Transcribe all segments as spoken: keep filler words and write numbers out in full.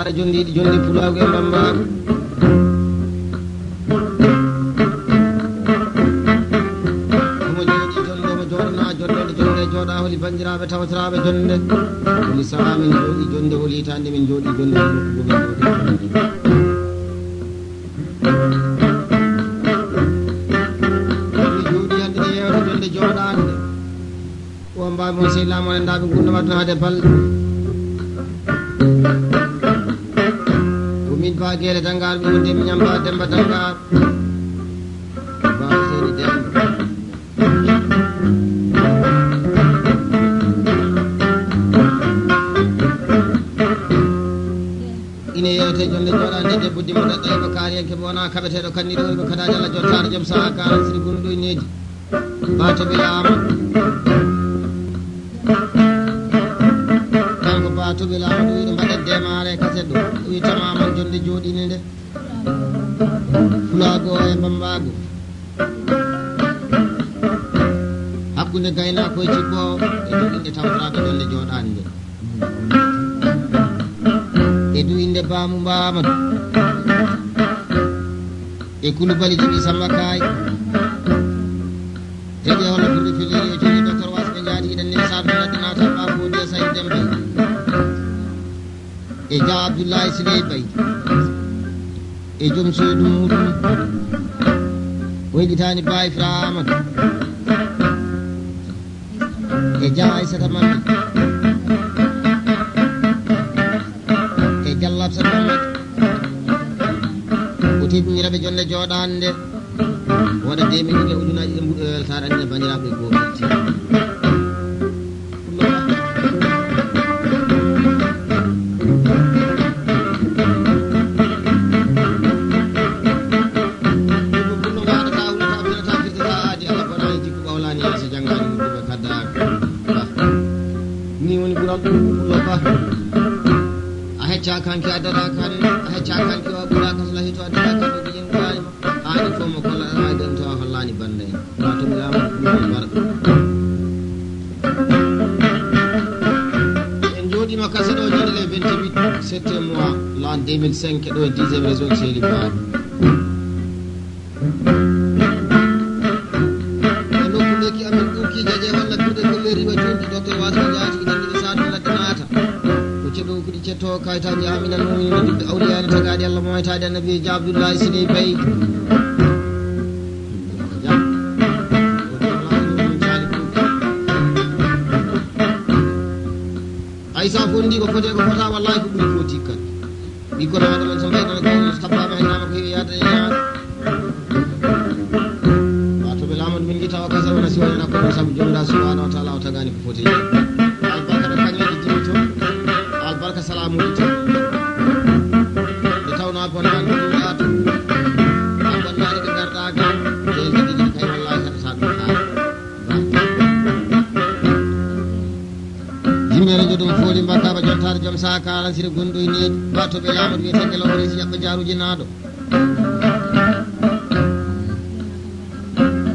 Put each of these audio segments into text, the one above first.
Aɗa jondiiɗi jonde pulaagu e mbammbaagu. Omo jooɗi jonde, omo jooɗana jonde, nde jonde jooɗa, holi banndiraaɓe tawtiraaɓe jonde? Holi sahaa min jooɗi jonde, holi hitaande min jooɗi jonde, holi nokku min jooɗi jonde? Mi jooɗi hannde, mi yeewta jonde jooɗaande. O mbaami on sehilaamu, on anndaa ɓe ngurndan aduna hade balɗe. Ko min Ba Geele Danngaar, mi wonde mi ñamba Demmba Danngaar. Ba Seydi Demmba. Ine yewte jonde jooɗaande debbo Dimmo Daɗɗo e mo kaariyanke mo wona kaɓeteeɗo kanniɗo woni mo kadaaji Allah jontaare jom sahaa karan siri gunɗo e needi. Bato Bilama. Kanko Bato Bilama ɗum wiɗo mbaɗen demaare e kaset ɗo. O wi tamaman jonde jooɗinde nde. Fulaago e Bambaago. Hakkunde gaynako e cibboowo e ɗum innde tawtoraaɗo jonde jooɗaande nde. E du innde Baamu Mbaamadu. E Kulubali Jibi Samba Kaay. Heɓe hono ɓurɗo fellere e jooni Docteur Wasɓe Njaati iɗen nde saatu ladde naata Baabu Wodi e Sayid Demba. E Dia Abdoulaye Siley Bay. E joom suudu muɗum. O heɓitaani Baay Firaama. E Dia Aysata Mammi. E Jallab Sata Mammi. O teddinira ɓe jonde jooɗaande. Waɗa demi ɗiɗi e ujunaji ɗiɗi mbuɗo weltaare anndina banndiraaɓe goo ɓetti. Ɗum ɗum no ngaɗata, wulata, abinata, firtata, aadi Allah bonaani, jikku ɓawlaani, yaasi janngaani, ɗum ɓe kaddaaka. Bah. Ni woni ɓural ɗum, Pullo Bah. A hecca kanki, a dara kan, a hecca kanki, o ɓura kas lahi to, a dara kan, ɗo ɓiyin ɓurani mo. Haani fof mo kolla, a ɗon to, a hollani bannde en. Ma to ɓe laamu ɗum ɓe mbar. En jooɗiima kase ɗo, ñande le vingt-huit septième mois, l'an deux mille cinq, ɗo e dixième région Sely Ba. E nokku lekki amin ɗum ki jaje walla birɗe golle riwa cuuɗi, Docteur Wasɓe Njaati, iɗen ɗiɗi saatu ladde naata. Ko ceɗo kuɗi cetto kayitaaji aminan mumini no ɓiɓɓe awliyaani tagaaɗi Allah mo waytaade Annabi e Abdullahi Sini Bey. Ay sa fondi ko fotee ko fota, wallahi ko ɓuri foti kadi. Ɓikkon Aadama en so mbaynono gawri so tabbaama e ñaama ko heewi yaade e yaade. Wato ɓe laamano min ngi tawa kasa wona si wonana kono sabu Jomda subhanahu wa taala o tagaani ko foti. Albarka ɗo kañeeji diwi to. Albarka salaamuuji to. Nde tawnoo a bonnaani ko ɗum yaatu. A bonnaani ɓe ngarɗaa ga. Ɓeen tigi ɗiɗi kay wallahi haɗataa ɗum haa. Yimɓe no joɗum fooli mbakkaɓa jontaade joom saha kalan sire gonɗo e needi. Ba to ɓe laamata wiyetee Gelo Orisi yaɓɓa jaaruji naaɗo.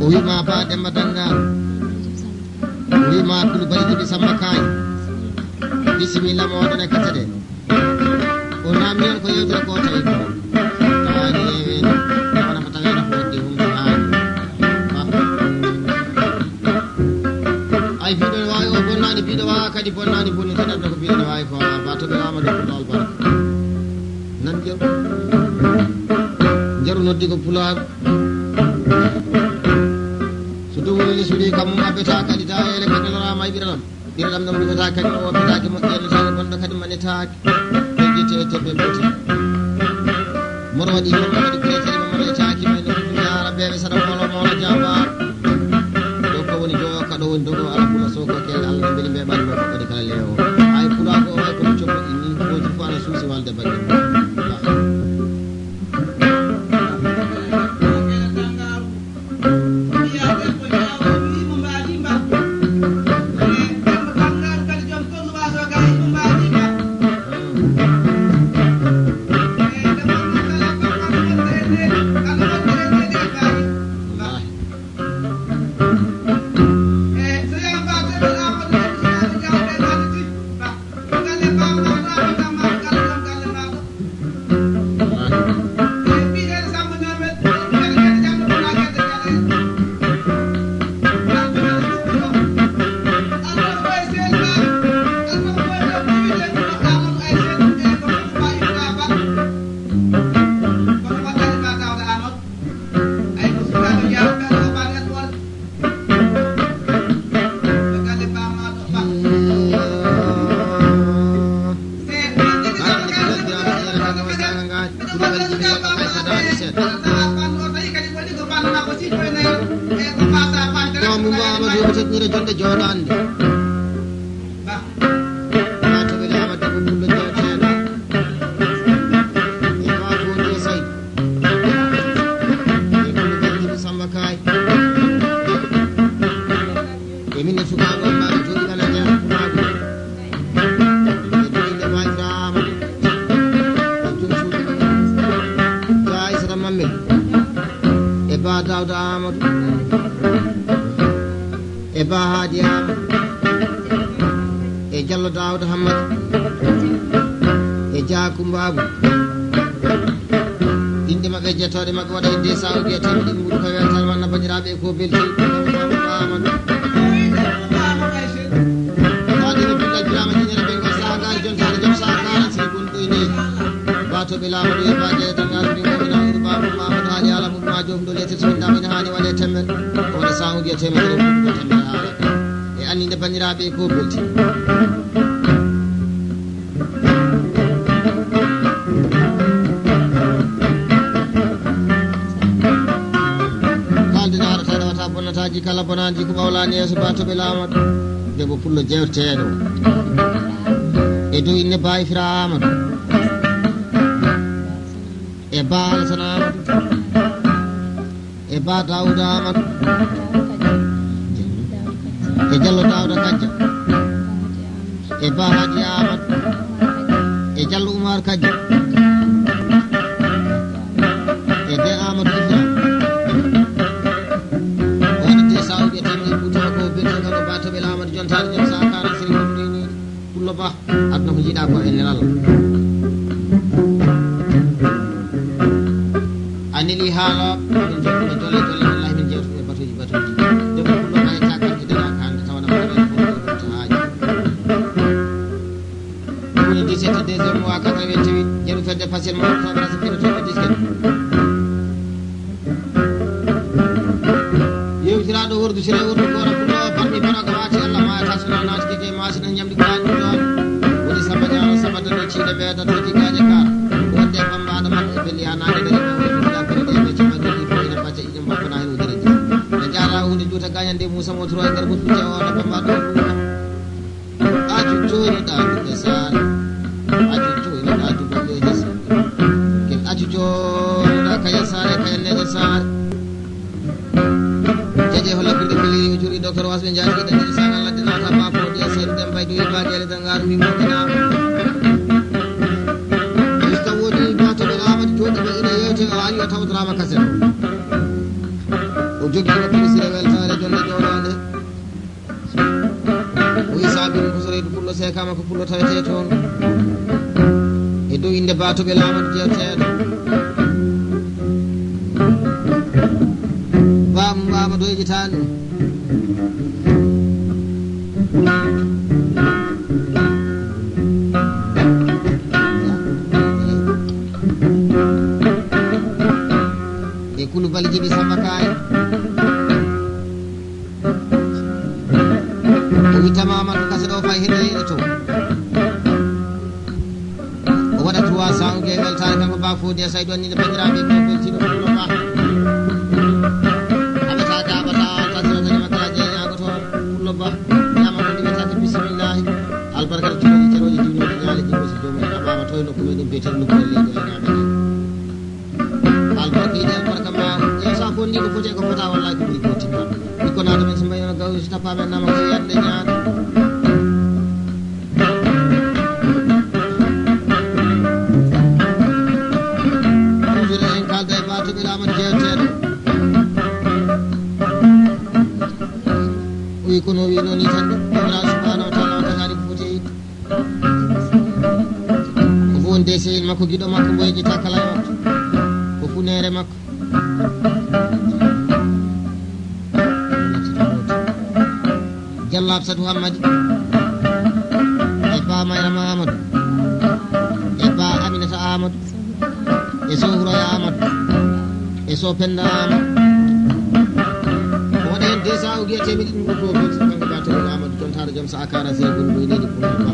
O wima Ba Demba Dangal. O wima Kulu Bari Jibi Samba Kaay. Bisimilla mo waɗane kate ɗe. O namni en ko yewtere ko tawi ko tawaani yeeweede, wona ko taweede ko wadde humto haali. Ay, biɗo waawi o bonnaani, biɗo waawa kadi bonnaani, bonni tan adda ko biɗo waawi ko alaa ba to ɓe laama ɗo ko ɗo albarka. Nan ƴeew. Njaru noddi ko pulaagu. So dow woni suli kam mum abbeta kadi ta ele ko nelorama e ɓiranam. Ɓiranam nam rufata kadi o woppitaaki moƴƴere tawi bonɗo kadi manitaaki. Ɓe jete e tebbe mboti. Moro waɗi hon waɗi kure kadi mo moro e caaki men yaara beɓe saɗa molo molo jamba. Ɗo ko woni jowo kaɗo woni dogo ala kula soko kere Allah mbeli mbe ɓari mo ko kadi kala lewo. Ay kula ko o way ko cokko ɗi ni ko jifo ana suusi walde bagge. Jonde jooɗaande. Ba. Ba to ɓe laama debbo pullo jeeteeɗo. E ba ko ni say. E ko ni Samba Kaay. E min e sukaaɓe on maa jooɗi ana jeex kumaagu. E joɗɗinde ma Ibrahima. E jom suudu. Ya Aysata Mammed. E ba Daawda Amadou. E Ba Haadi Aama, e Jallo Daawda Hammadi, e Jaakumba Abu. Innde maɓɓe e jettooɗe maɓɓe waɗa e nde saawo biyetee mi ɗin mbuɗu koye weltaare man na banndiraaɓe e ko belti. Faadino Bintal Biraama Jiñere ɓe ngol sahaa ngaari jontaade jom sahaa kaara sii gonɗo e neeji. Baatooɓe laamu ɗo e baajeeɗe tan ngaari ɓe ngol ina wuro Baaba Mamadou Haali Alamou. Ma jom ɗo leydi so wondaama ina haani waɗe temedere, wona saahuji e temedere, ko temedere haala. E anninde banndiraaɓe ko belti. Haalde no haɗata ɗawata bonnataaji kala bonaanji ko ɓawlaani yeeso baatooɓe laamu ɗo. Debbo pullo jeewteeɗo. E dow inne baawi firaama ɗo. E Ba Alasan Amadou. E Ba Daawuda Amadou. E Jallo Daawuda Kajja. E Ba Haadi Amadou. E Jallo Umar Kajja. E De Amadou Isra. Woni de sawɓe tan e Fuuta ko Binta Kano Ba Tobel Amadou jontaade jom sa quarante-cinq minutes. Pullo Ba, aduna ko jiiɗa ko e nelal. A neli haala, min jokkuɓe doole doole, wallahi min jewtuɓe batuji batuji. Debbo Pullo Ba e cakkarji daña kande tawana mbaɗa e fof e wonta haaji. Woni dix-sept deuxième mois quatre-vingt-huit, jeru fedde Pasel mo octobre sa fino toɓe disket. Yewtiraaɗo wordu sira e wordu koora Pullo, barmi baraka waati Allah ma ta suna naati keke ma sina ñamdi ko haani ɗon. Woni Samba Ñaana Samba Dano ciide ɓeeta toji gaaje ka. Wonde bambaɗo makko e belli ha naade dari ma woni ɗum ɗakkere ɗe ɓe cima ɗum ɗi fof ina bacca ijum bappa na hen wudere ɗi. Ɓe jaara hunde juuta gañande Moussa Motoro e nder buttu je o na bambaɗo. Acu coyniɗa ɗum e saare. Acu coyniɗa ɗum e saare. Ken acu coyniɗa kaya saare, kaya neɗe saare. Jeje holla kinde fili, o juri docteur wasɓe jaati, ɗen ɗiɗi sagal ladde naata, ba fo ɗi e seeɗu ɗen mbaydu e baɗi ele dangar mi mo ina. Mista woni ba to ɓe Amadu jooɗi ɓe ina yewte, o ari o tawtorama kaset. O jogii wakkili sire weltaare jonde jooɗaande. O Isa bin Busureedu Pullo seekaama ko Pullo tawetee toon. E dow innde baatooɓe laamu jeeteeɗo. Baamu mbaama doyjitaani. E Kulubali Jibi Samba Kaay. O wittama Amadou Kase ɗo fay hene hene to. O waɗa trois cents ou bien weltaare kanko Ba Fodi e Saydu Anninde banndiraaɓe ko beltiiɗo Pullo Ba. Aɓata daɓata tasirata e makkala jeeñaago toon Pullo Ba. Ñaama ko ɗiɓata ko bisimillahi. Albarkata cuɗoji ceroji diwnoji ñaale ɗiɗo so joomum aɓama toyno ko meɗen mbiyeten nokkuwel leydi o e ñaame. Albarka yiɗi albarka ma. Yo sa fondi ko foti ko fota wallahi ko ɓuri ko tikka. Ɓikko naata men so mbayno gawri so tappa men nama ko yande ñaan. Toujours en kalda e baatuɓe laaman jeeteɗo. Wi kono wi noon ni tan. Allah subhanahu wa ta'ala o tagari ko foti e yiɗde. Ko fof woni de sehil makko, giɗo makko, mbo yejjita kala e waktu. Ko funeere makko. Jallab Satu Hammadi. E Ba Mayrama Amadou. E Ba Aminata Amadou. E Sow Huroya Amadou. E Sow Penda Amadou. Ko waɗi heen deux cents ou bien teemedde ɗiɗi ko ko belti kanko Ba Tawil Amadou, jontaare jom sa a quarante-cinq woni ko e leydi Pullo Ba.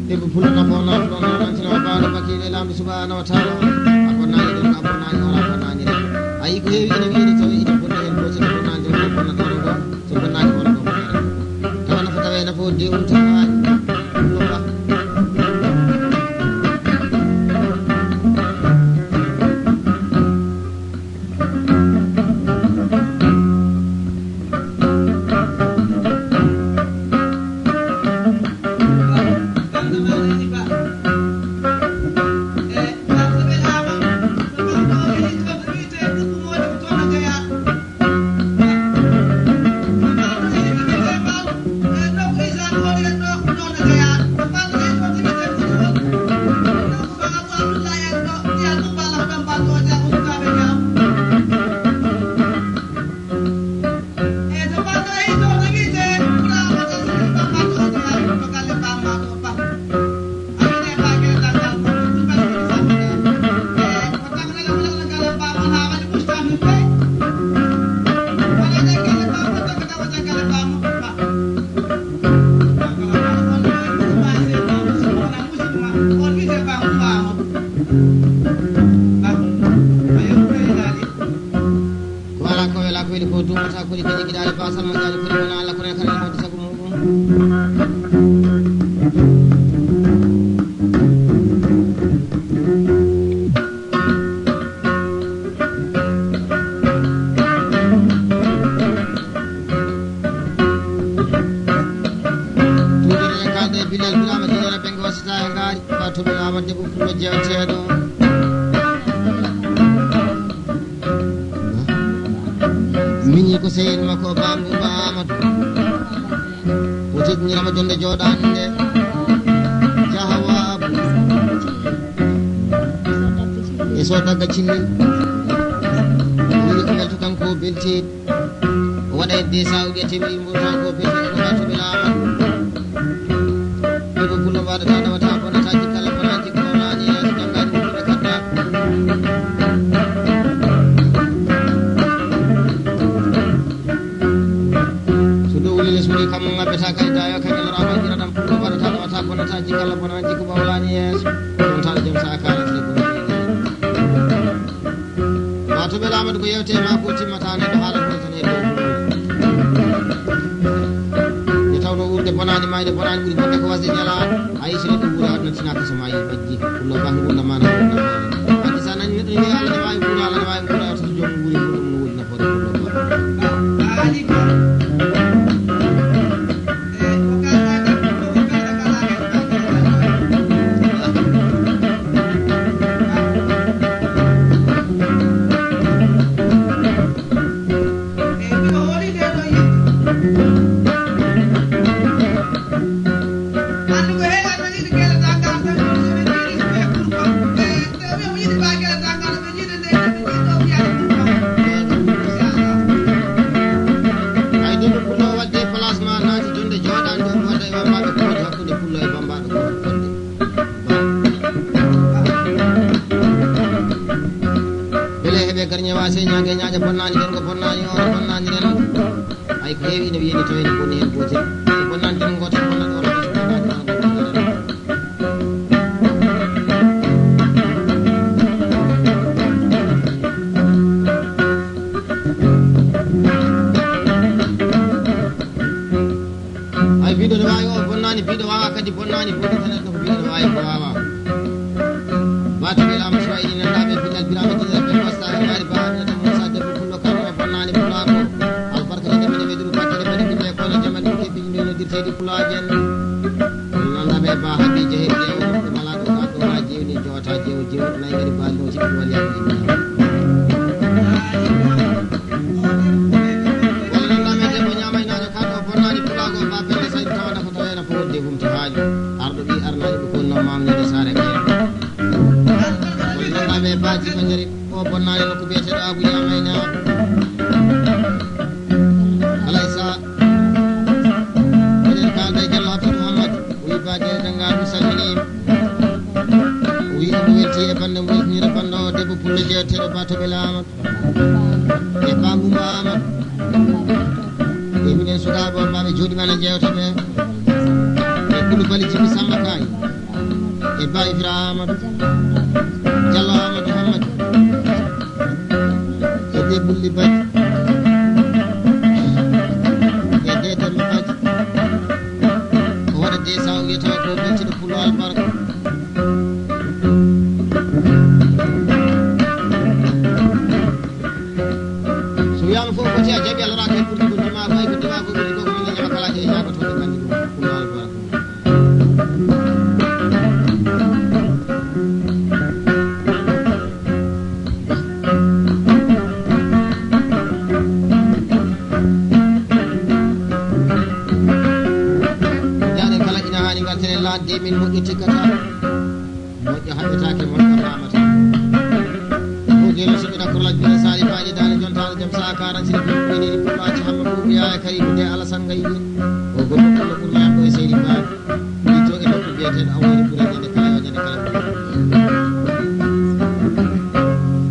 Debbo Pullo nafo nafo noon nantino Ba no bakki e Laamɗo subhanahu wa ta'ala. A bonnaani ɗum, a bonnaani ora, a bonnaani rek. A yii ko heewi ina wiyde tawi ina bonna heen gooto, ina bonna jom, ina bonna ɗoon ɗo. So bonna Weli ko duumata kuli kadi giɗaale basal mo jaali kuli wona Allah kono kala e mawde sago muɗum. Tuuɗere e kaalde e Bilal Birama Dinere ɓe ngosata e ngaari. Fatou Bela Amadou Debbo Pullo jeeteeɗo. Miñi ko sehil makko Bambo Ba Amadou. O teddinirama jonde jooɗaande nde. Jahawa Abu. E so dagga cillel. Woni ko welto kanko belteeɗi. O waɗa hedde sawuɓe temi mboto ko bete ko wato ɓe laama. Ɓe ko pullo mbaɗata ɗawata bonataji kala bonataji ko wonani yeeso jangani ko ɓe kadda. So dow wuli les wuli kam ngaɓɓeta kay dayo kay ɓe lorama jira ɗam pullo mbaɗata ɗawata bonataji kala bonataji ko ɓawlani yeeso. Ɗon taɗa jom sa kala tigi. Wato ɓe laamata ko yewte e makko timmata neɗɗo haala ko tan e dow. Nde tawno wuurde bonaani mayde bonaani ɓuri bonde ko wasde ñala. A yi so neɗɗo wuura aduna tinaka so maayi majji. Ɗum no bangi wunda mana wunda mana. Andi sa nani neɗɗo ni ala ne wawi wuura ala ne wawi wuura to joom wuuri ɗum no woni nafoore ɗum no. Ay, debbo pullo wadde place ma naati jonde jooɗaande ɗum wadda e wambaɓe ko woni hakkunde pullo e bambaɗo ko woni fodde. Bele heɓe garñe wase ñaage ñaaƴa bonnaani nden ko bonnaani oro bonnaani ren. Ay, ko heewi ina wiyani tawi ene bonni heen gootel. Ko bonnaani tan gootel bonnata oro tan so bonnaani oro bonnaani ren. Ay, biɗo ne waawi o bonnaani biɗo waawa kadi bonnaani bonnaani tan ko biɗo ne waawi ko waawa. Batte ɓe laamu suwayni nanndaɓe billal birama jinnaɓe kosta e maari ba aduna tan musa debbo pullo kanma bonnaani pulako. Albarka ne ɗemine weduru batte ɗe mbaɗi ɓiɓɓe kono jamani keɓɓi ɓe noddirteɗi pulaaji en. Nanndaɓe ba habi jehe jewo ɓe malaɗo ka ɗo ha jewni jowata jewo jewo nayi ngari bali no sikki wali yaɓi. Wala nanndaɓe debbo ñamaynajo ka ɗo bonnaani pulako ba pelle sañ tawa nafa tawa nafa wonde humti haaju. Arɗo ɓi arnaji ɓe kon no mamnede sare kaya. Wala nanndaɓe ba jiba ñari. O bonnaani nokku biyeteeɗo Abu Yamayna. Alaysa. Eɗen kaalda e Jallo Abdou Mouhammad. O wi Baagere Dannga, mi salminiima. O wi omo welti e bannde mo weltinira bannde o debbo pullo jeeteeɗo Ba Toɓe Laama. E Ba Ngumba Amadou. E minen sukaaɓe on maa ɓe jooɗi mana jeewta ɓe. E Koulibaly Djiby Samba Kay. E Ba Ibrahima. Jallo Amadou Hammadou. E Debulli Badji. E Dedemba Badji. O waɗa de sa o wiyata ko ɓeltiɗo pullo albarka. So wiyaama fof foti a jaɓi a loraaka e ɓurdi ko dima ko ay ko dima ko ɓurdi ko ko min ñama kala e ñaago to ɓe kandi ɗum ɗum haala ɗum. Jaaɗen kala ina haani ngarten e laadde min moƴƴo tikkata. Moƴƴo haɓetaake, moƴƴo faamata. Ko jeyno suɓina korlaj bini saali faaji daani jontaano jam saha karan sini bini bini ni pulaaji hamma ko wiya e kari de ala sanga yi. O goɗɗo ko ko nyaa ko e seydi ba. Ni to e ko biyete da woni buri ñande kala yo ñande kala.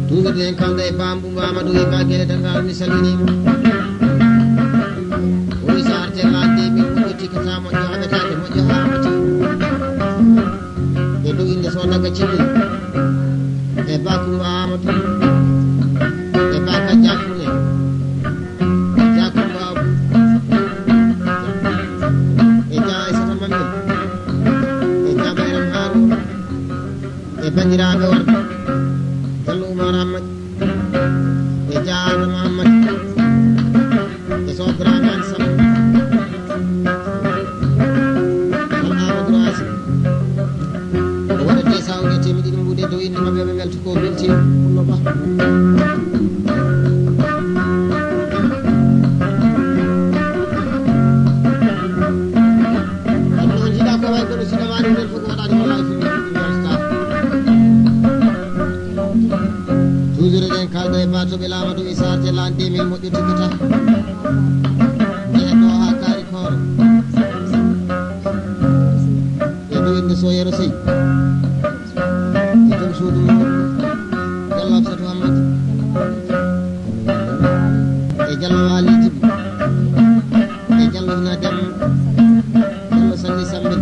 Tuuɓe en kalda e bambu Amadou e bagere dangal mi salmini. O wi sa arte laajde min moƴƴo tikkata moƴƴo haɓetaake moƴƴo haɓata. E ɗo innde Sonaga Cimmi, e Ba Kumba Amadou, e Ba Kajja Kune, E Jaata Mahammat. E Sobraman Sam. Wal Amadou Racine. O waɗa deux cent e teemedde ɗiɗi mbuuɗe dow innde maɓɓe, ɓe mbelta ko belti Pullo Ba. Ɗum noon jiiɗa ko way kono si ɗamaani nden fof ko waɗaani ko laawi fof ɗum yaltata. Toujours eɗen kalda e baatoɓe laama dow e sarte lan deux mille moƴƴo tikkata. Nde ɗo haa kaari kooro. E ɗo inde so Yero Sey. E joom suudu mum. Jallo Absatou Ammadi. E Jallo Waali Jibi. E Jallo Ina Dem. Jallo Salli Sambil.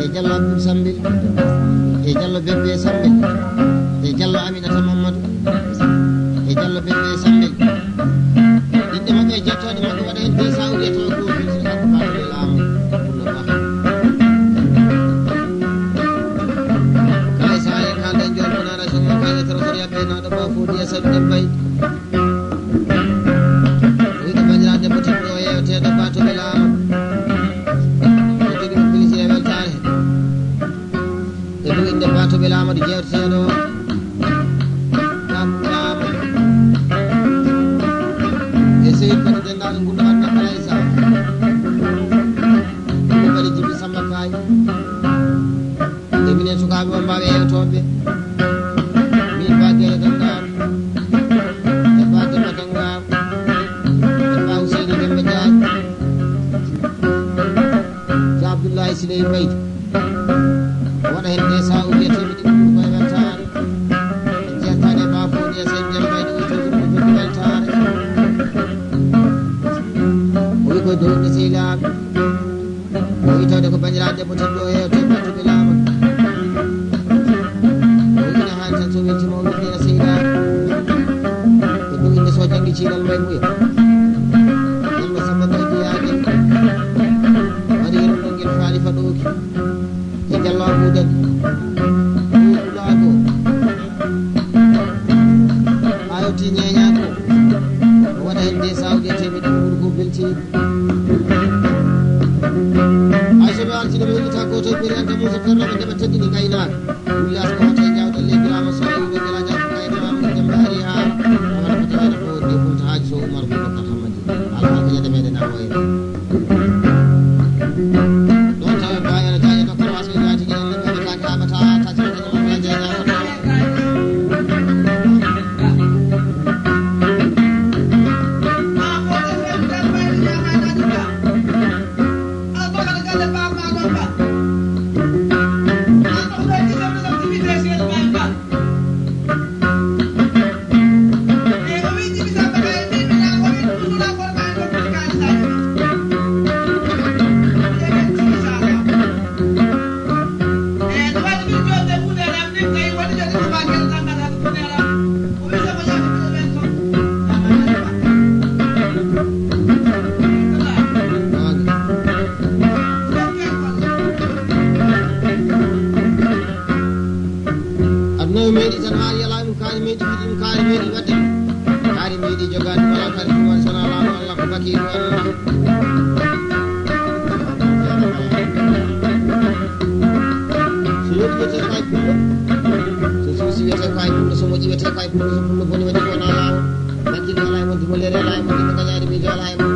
E Jallo Abdul Sambil. E Jallo Bebbe Sambil. E Jallo Aminata Mamadou. E Jallo Bebbe Sambil. Inɗe maɓɓe e jettooɗe maɓɓe waɗa heen deux cent wiyetoo ko Bilsiri Abou Bakary Lam. Kala e sahaa en haalde en jooni kono ara summa kaye trésoriat ɓe naɗo ma fo diya saɗu ɗen bay. Wiyde banndiraaɓe debbo tedduɗo o yeewteeɗo baatoɓe laama. O jogii ɗum plaisir e weltaare. E ɗum innde baatoɓe laama ɗo jeewteteeɗo o. Kam laama. E sehil kadi denndaangal ngurndan aduna kala e sahaa. Ɗum kadi Jibi Samba Kaay. E minen sukaaɓe wonɓe yeewtooɓe, min Ba Gere Ganngaar, e Ba Demba Ganngaar, e Ba Ousseynou Demba Diagne, Ba Abdoulaye Siley Mbaydi. O waɗa heen deux cent wiyetee mi ɗiɗi ɗum koye weltaare. En jettaani e Ba Fodi e Sey Jal Mbaydi, o jogii ko jogii weltaare. O wi koye dow nde sehilaaɓe. O wiyetee ko banndiraaɗo debbo tedduɗo o yeewtee battane laama. O wi ina haani tan so weltiima o weltina sehilaaɓe. Ko ɗum innde so janngi ciilal may muya. Yalla Samba Mbaye Duyaade. Waɗi heen ɗo ngel faali faɗooki. E Jallo Abuudan. Ɗum ɗo Ago. A yewti ñeeñaako. O waɗa heen deux cent wiyetee mi ɗum ko belti. Ay, so mi arti ɗo, mi hollita gooto e ɓeyngu Anta Muusa Ferro, ɓe ndeɓa teddini ngaynaaka. Wullas ko hoto e jawɗe le Birama Sow, e wuro Biraja, ko kayre Mamadou Demba Ari Haa. Amana ko tawata ko debbo to Haaji Sow Umar Boubacar Hamadi. Alhaji Yedde meɗen Awoye. Ɗon tawi Bayero Diagne, docteur Waso Diagne, tigi en ɓe ɓe taaki haɓata, taski ko ɗum Diagne. Aduna o meeɗi tan haali alaa ɗum kaari meeɗi wiɗi ɗum kaari meeɗi waɗde. Kaari meeɗi jogaade wala kadi ɗum woni sona laamu Allah ko bakiiɗo Allah. So yoni wiyetee ko hay pullo. So suusi wiyetee ko hay pullo, so moƴƴi wiyetee ko hay pullo, so pullo boni waɗi ko wona laamu. Majjiri alaa e mon, dumoleere alaa e mon, dumo gañaari miijo alaa e mon.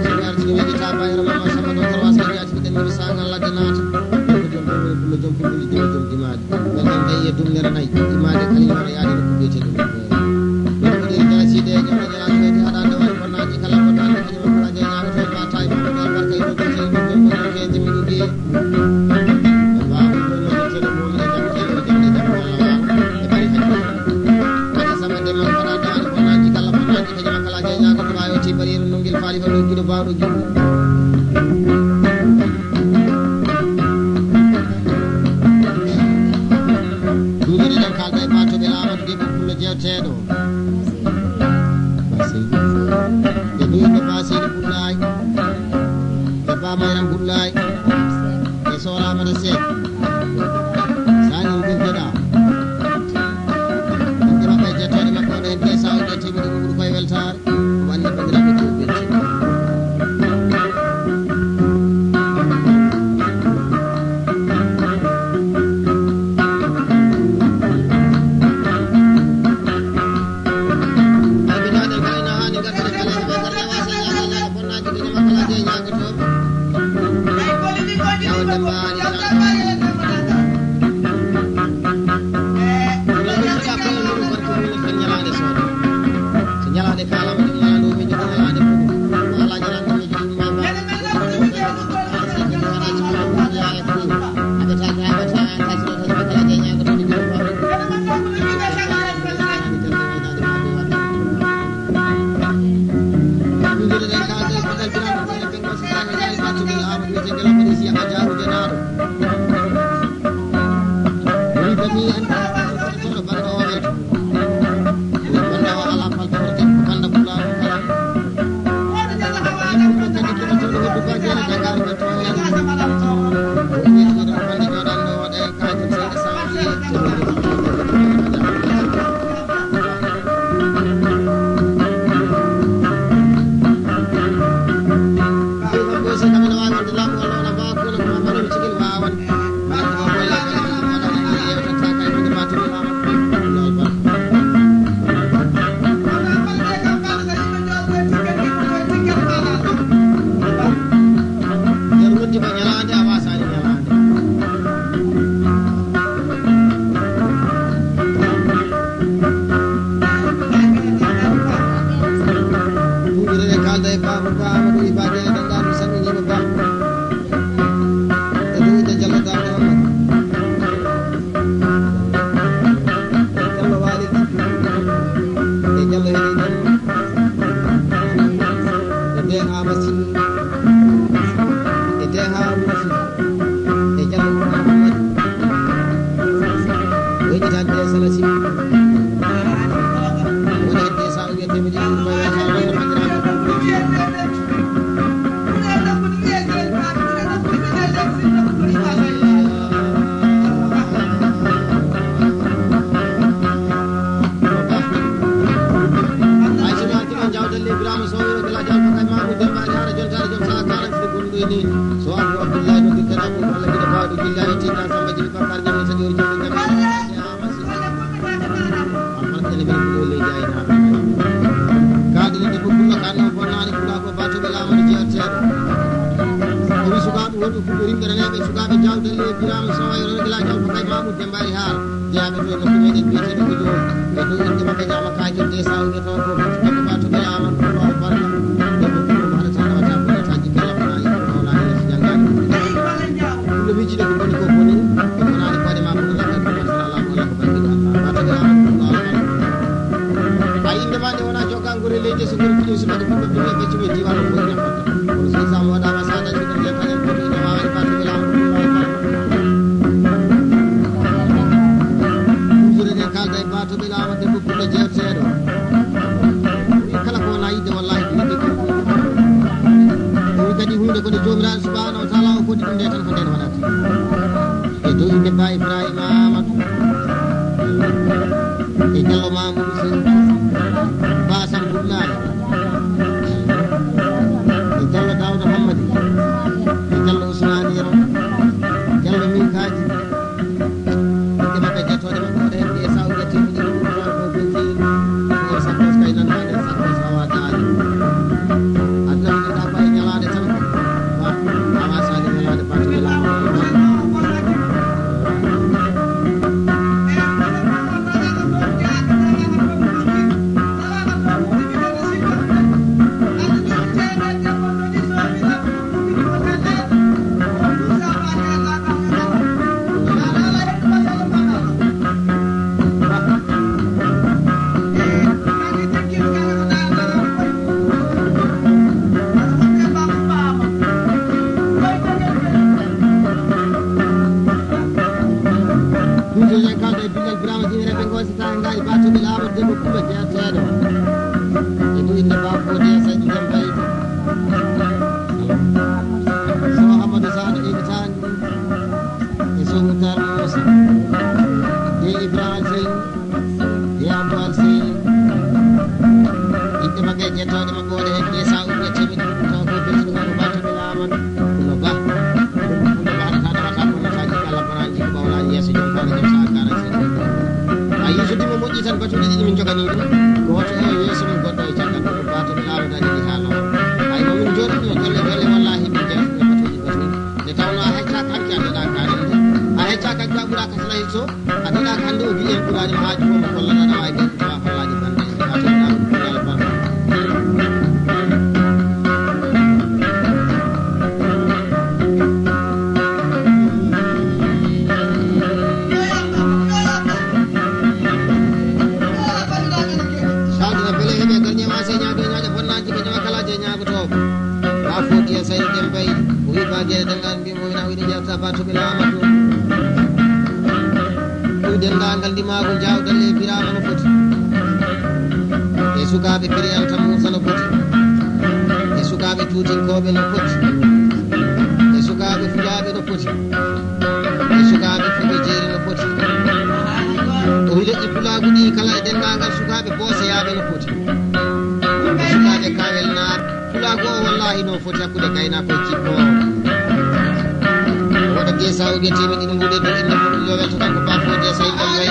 So mi arti mi wiyata Bayero Mama Samba ɗo Tarwas ko jaati mi ɗen mi sangal ladde naata. Ko jom ɗum woni pullo jom pullo jom jom dimaade. Ɓen ɗon tawi e dumnere nayi, imaade kala yimɓe yaade nokku biyetee ɗum. Ɗum ko ɗen jara siide e jam e jara siide haɗa dawal bonnaaji kala bonnaaji kañum kala jeyaaɓe toon mbaata e ɗum ɗon barka e ɗum ɗon sey ɗum ɗon ɗon ɗon kee jimmi ɗum ɗiye. Ɓe mbaawa ɗum ɗon ɗon sey ɗum woni e jam sey ɗum jam e jam Allah waawa e bari kadi. Kadi sama nde man haɗa dawal bonnaaji kala bonnaaji kañum kala jeyaaɓe ko waawi o tibbariiru nongel faali fa ɗum giɗo baawɗo giɗo. Duuɓi ɗiɗi en kaalda e baatoɓe laaɓa ɗiɗi ko pullo jeewteeɗo. Baseydi. E duuɓi Baseydi Bullaay. E Ba Mayram Bullaay. E Soora Amada Seek. Sa Kaadiri debbo pullo kan o bonnaani pulaagu o baatuɓe laamani jeerteeɗo. Kono sukaaɓe wonɓe pullo rimɓe reneeɓe sukaaɓe jawdelle e Birama Sow e Rono Gila Jawɗo kay Mamoudou Demba e Haar. Jeyaaɓe to e nokku meɗen biyeteeɗo ko Joom. E dow innde maɓɓe ñaama kaake de sa o wiya toon ko debbo baatuɓe laamani pullo o barka. Debbo pullo mo haɗata nawata bonata jikke laɓɓanaaji ko nawlaani yeeso janngaani. Pullo miijiɗo ko boni ko boni. Ko bonaani koode ma pullo lakkal ko masala laamu Allah ko bangiɗo Allah. Baatuɓe laamani pullo o barka. A innde ma nde wona jokka Gure leydi so ngol fiɗi subaka ɗum ɗum e beccu men diwan o fof ina fota. Kono so Islam waɗama sa dañi ɗum yalta en fof ina wawa e batte ɓe laamu ɗum wawa e batte. Ɗum jure ɗen kalda e bato ɓe laamu ɗe fof ɗum e jeerteɗo. Wi kala ko wona yidde wallahi ɗum yidde ɗum. O wi kadi hunde ko nde jomiraɗo subhanahu wa taala o foti ɗum nde tan ko nden waɗata. E dow inde Ba Ibrahima Amadou. E Jallo Mamoudou Sy, Ba Samba Bourlaye, e Jallo Daouda Hammadi, e Jallo Ousmane Yero, Jallo Mikaji, ɓe maɓɓe jettode maɓɓe waɗa hen ɗe sawo jetti ɗiɗi ɗum ɗon ko ɓe jeyi ko sakkos kay nan waɗa sakkos hawa daali. Aduna ko ɗa ɓay ñalaɗe tan ko ba hawa sali ñalaɗe ba to Ɗum jooni en kalda e billal Birama Jimere ɓe gosi. Sa ngaari baatuɓe laaɓa debbo Kumba jeerteeɗo. E ɗum innde Baba Fodi e Sadio Demba e Sow Amadou Sall e Itaani e Sow Moutar Moussa e Ibrahima Seyni e Abou Al Seyni. Inɗe maɓɓe jettooɗe maɓɓe waɗa heen ɓe sa ummii timmi ɗum taw ko ɓe suka ko baatuɓe laaɓa. Kono ba, ɗum ko ɗum haɗata nawata ko nafaaji Allah baraji ko ɓawlaaji yeeso jom kaana jom sa kaana si. A yi so dimo moƴƴi tan batuuji ɗiɗi min joganii ɗum. Gooto o yeeso mum goɗɗo e caggal ɗum ko baatuɓe laaɓa dañi ɗi haa law. Ay mo min jooɗi ɗum golle golle wallahi min jeeso ɗum batuuji batuuji. Nde tawno a heccaaka hanki a daɗa kaane. A heccaaka jaaɓuɗa ka sala so a daɗa hannde o wi'i en ɓuraani ma haaju ko mo kollata na waawi ɓe tawa fallaaji bannde. Saldina bele heɓe gañe ma se ñaago ñaaƴa bonnaaji ko ñawa kala je ñaagoto. Ba foti e sayi ɗen bay o wi ba gere dangal mbi mo wina wini jawta ba to ɓe laama to. Denndaangal ndimaagu Jaawdal e Biraama no foti. E sukaaɓe Piriyanta Muusa no foti. E sukaaɓe Tuutinkooɓe no foti. E sukaaɓe Fulaaɓe no foti. E sukaaɓe Fulɓe Jeeri no foti. O wi leƴƴi Pulaagu ɗi kala e denndaangal sukaaɓe Booseyaaɓe no foti. E sukaaɓe Kawel Naar. Pulaagu o wallaahi no foti hakkunde gaynaako e jikko. O waɗa desa o wiya teemeɗɗe ɗiɗi mbuɗe dow inna fof ɗum yo welto kanko baafo desa e ɗon gay.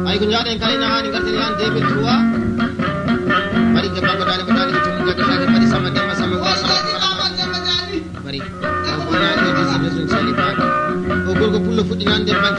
Ay ko njaaɗen kala ina haani ngarten lan deux mille trois. Mari ke banko dali ko dali to mun jaga sake mari sama demba sama wa sama. Mari. Ko na ni disi besun sali ba. O gorko pullo fuɗɗi nan de banke.